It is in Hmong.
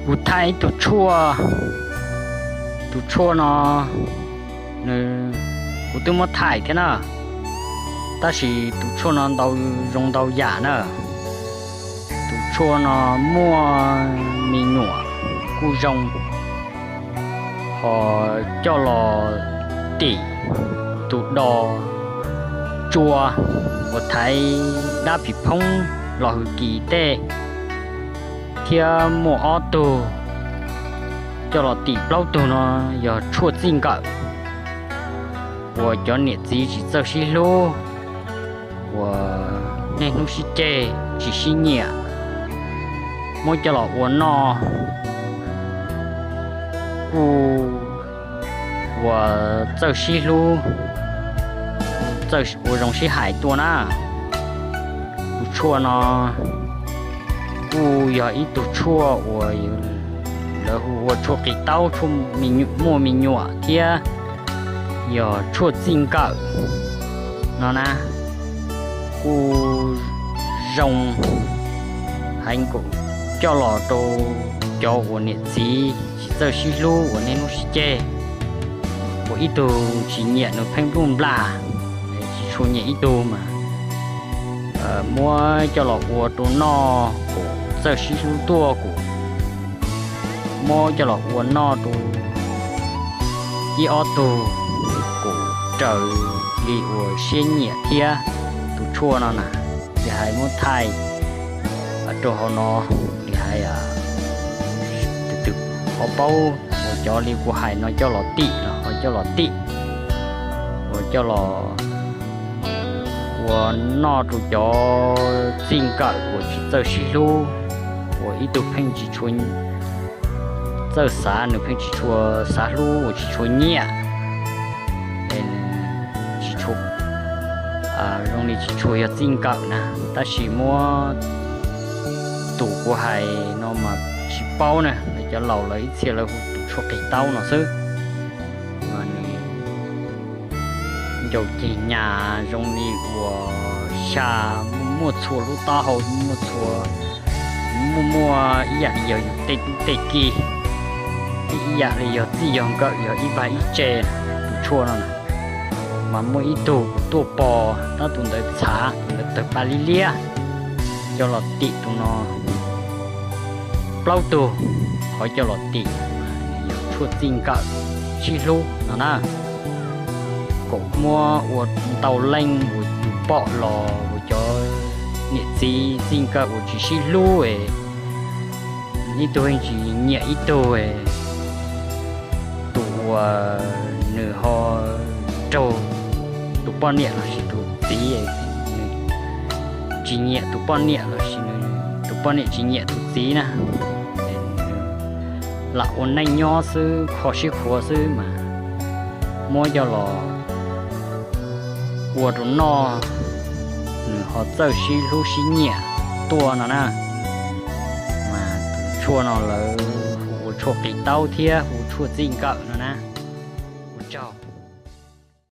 Kuv thaij ib tug tshuaj, tus tshuaj no nws, kuv twb muab thaij thiab na, tab sis tus tshuaj no ntau, zoo ntau yam na. Tus tshuaj no muaj me nyuam kuj zoo, ho coj los tim tus do tsua uas thaiv dab phim phoob los hwj kis tej, thiab muaj ob tug coj los tim. Plaub tug no yog tshuaj txij nkawm uas cov niam txiv tsis txawj sib hlub, uas niaj hnub sib ceg tsis sib nyiam, muab coj los ua noj kuj ua txawj sib hlub, txawj ua zoo sib hais tuaj na. Tus tshuaj no kuj yog ib tug tshuaj uas lawv hu ua tshuaj qis taub, muaj me nyuam thiab yog tshuaj txij nkawm no na, kuj zoo heev, coj los rau cov uas niam txiv tsis txawj sib hlub uas niaj hnub sib ceg, uas ib tug tsis nyiam nws pheej npluj nplas, tsis tshua nyiam ib tug mas muab coj los ua rau noj kuj txawj sib hlub tuaj, kuj muab coj los ua noj rau ib ob tug kuj raws li uas siab nyiam thiab. Tus tshuaj no na, li hais muab thaij rau hauv no, li hais tus twg ho paub uas cov li kuv hais no coj los tim los ho coj los tim, uas coj los ua noj rau cov txij nkawm uas tsis txawj sib hlub, uas ib tug pheej tsis tshua txawj xav, nws pheej tsis tshua xav hlub, uas tsis tshua nyiam, tsis tshua, zoo li tsis tshua yog txij nkawm na. Tab sis muab tus kuv hais no mas tsis paub na, lawv cov laus lawv ib txhia lawv hu tus tshuaj qis taub no xwb. Mas nws ncau ceg nyas zoo li uas xya, muaj txhua lub taub hau, muaj txhua, muaj muaj ib yam li yog yus tej tub tej ki, ib yam li yog txij yog nkawm yog ib vag ib tse. Tus tshuaj no na, mas muaj ib tug kuv tuaj pom tab tus ntawd txhav, tus ntawd tawg paj liab liab, coj los tim tus no. Plaub tug qhov coj los tim yog tshuaj txij nkawm sib hlub no na. Kuj muab ua ntau leej uas yus pom los uas cov niam txiv txij nkawm uas tsis sib hlub es ib tug yeej tsis nyiam ib tug, tus uas nws ho raug tus poj niam lossis tus txiv, nws tsis nyiam tus poj niam lossis tus poj niam tsis nyiam tus txiv na, lam ua neej nyob xwb kho siab khuav xwb mas muab coj los ua rau noj, nws ho txawj sib hlub sib nyiam tuaj no na. Mas tus tshuaj no lawv hu ua tshuaj qis taub thiab hu tshuaj txij nkawm no na. Ua tsaug.